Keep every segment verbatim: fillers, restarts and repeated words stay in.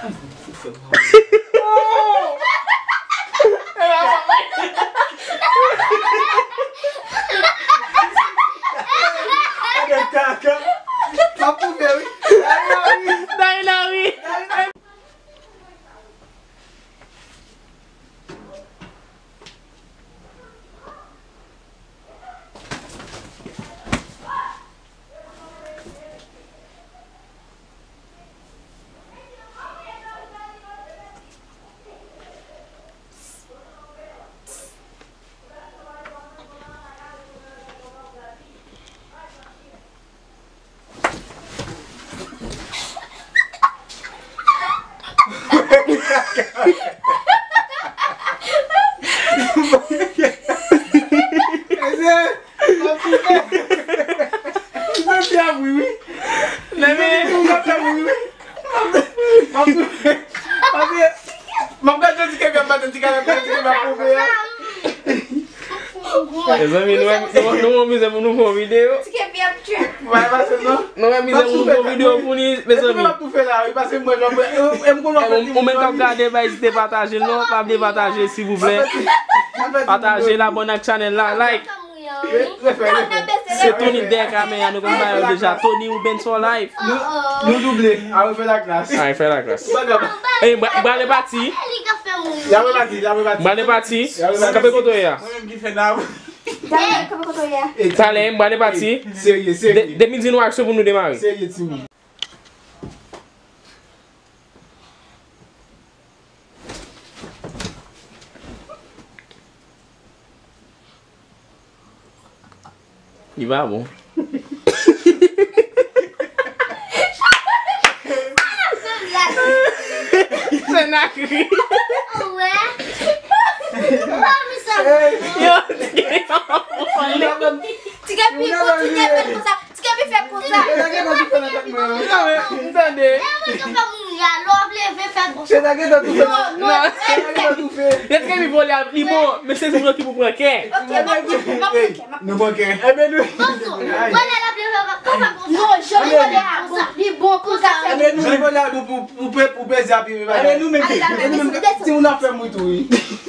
Fout fè m mal. Gade kaka. M ap toufe wi. Dayina wi. Dayina wi. Mesye, m ap toufe. M santi ap ri wi. Mesye, m ap ri wi. M ap toufe. Paske m ap gade ti kepi ap bat ti kanap, ti kepi ap poupe a. Mezanmi, nou, nou, nou, nou mize pou nou fè yon videyo. Mwen pase non. Nou wè mizè pou nou fè videyo pou li, mezanmi. Mwen ap tou fè la wi, pase mwen jan mwen. E m konn wè. Ou menm k ap gade, pa ezite pataje l non, pa bliye pataje silvouplè. Pataje l, abòne ak chanèl la, like. Se Tony dèyè kamera, nou konn bagay yo deja. Tony ou Ben son live. Nou, nou double. A refè la klas. A refè la klas. E m prale pati. M prale pati. Kanpe kote w ye a. Mwen menm ki fè nan. Talè, m prale pati. Serye, serye. De, de m di nou aksyon pou nou demare. Serye, timoun. Li pa bon. Se nakri. Yo, ti Kepi kontinye fè l konsa. Ti Kepi fè konsa. Non, men, m tande. Lè mwen te fè moun ya, lè w ap leve, fè l konsa. Non, non. Ti Kepi vole a, li bon, men se moun ki pou pran kè. Ok, m ap pran kè, m ap pran kè. Nou pran kè. Ebyen nou. Bonso, wè lè l ap leve, pa fè konsa. Non, jan li vole a bon, li bon konsa. Ebyen nou, li vole a bon pou, pou, pou peze a pi, pi bagay. Ebyen nou menm, ebyen nou menm, timoun ap fè m ri tou wi.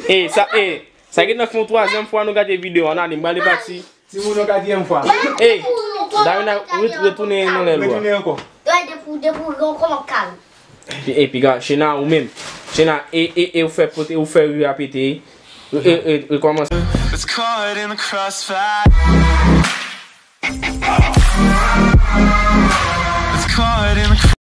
E, sa, e, sa gen nan fè yon twazyèm fwa nou gade videyo an, ale, m prale pati. Timoun, yon katriyèm fwa. Ey, Dayina, ret-, retounen nan lèl ou a. Retounen ankò. Depi, depi w gen yon kòman kal. Epi, epi, gad, Shena, ou menm. Shena, e, e, e, ou fè pote, ou fè ri a pete. E, e, e, rekòmanse. It's caught in the crossfire.